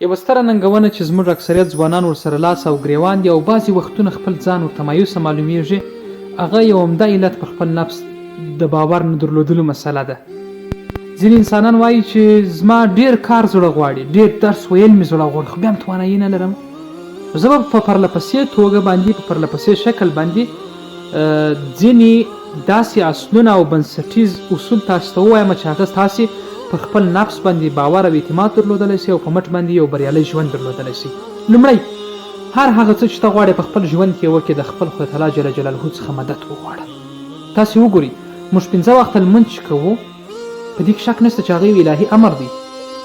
یوه ستره ننګونه چې زموږ اکثریت ځوانان ورسره لاس او ګریوان دي او بعضې وختونه خپل ځان ورته مایوسه معلومیږي، هغه یو عمده علت پر خپل نفس د باور نه درلودلو مسله ده. ځینې انسانان وایي چې زما ډیر کار زړه غواړي، ډیر درس ویل مې زړه غواړي، خو بیا هم توانایي نه لرم. زه به په پرله پسې توګه باندې په پرله پسې شکل باندې ځینې داسې اصلونه او بنسټیز اصول تاسو ته ووایم چې هغه تاسې پر خپل نفس باندې باور او اعتماد درلودلی شئ او په مټ باندې یو بریالی ژوند درلودلی شئ. لومړی، هر هغه څه چې ته غواړې په خپل ژوند کې یې وکړې د خپل خدای تعالی جل جلاله څخه مدد وغواړه. تاسې وګورئ موږ پنځه وخته لمونځ چې کوو په دې کې شک نشته چې هغه یو الهي امر دی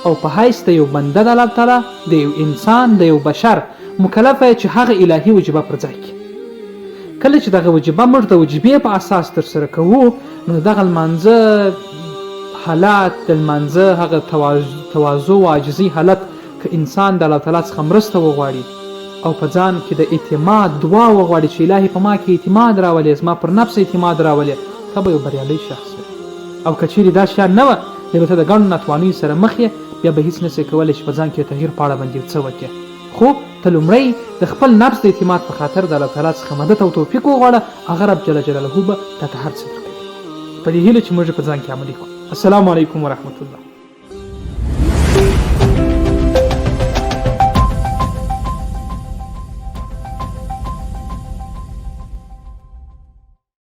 او په حیث د یو بنده د الله تعالی د یو انسان د یو بشر مکلف یې چې هغه الهي وجیبه پر ځای کړي. کله چې دغه وجیبه موږ د وجیبې په اساس ترسره کوو نو دغه لمانځه حالت د لمانځه هغه تواضع او عاجزۍ حالت که انسان د الله تعالی څخه مرسته وغواړي او په ځان کې د اعتماد دعا وغواړي چې الهي په ما کې اعتماد راولې زما پر نفس اعتماد راولې ته به یو بریالی شخص وې او که چیرې دا شیان نه وه بیا به ته د ګڼو ناتوانیو سره مخ یې بیا به هیڅ نشې کولی چې په ځان کې د تغییر په اړه باندې یو څه وکړې خو ته لومړی د خپل نفس د اعتماد په خاطر د الله تعالی څخه مدد او توفیق وغواړه، هغه رب جل جلاله به تاته هر څه درکوي. په دې هیله چې موږ یې په ځان کې عملي کړو. السلام علیکم ورحمة الله.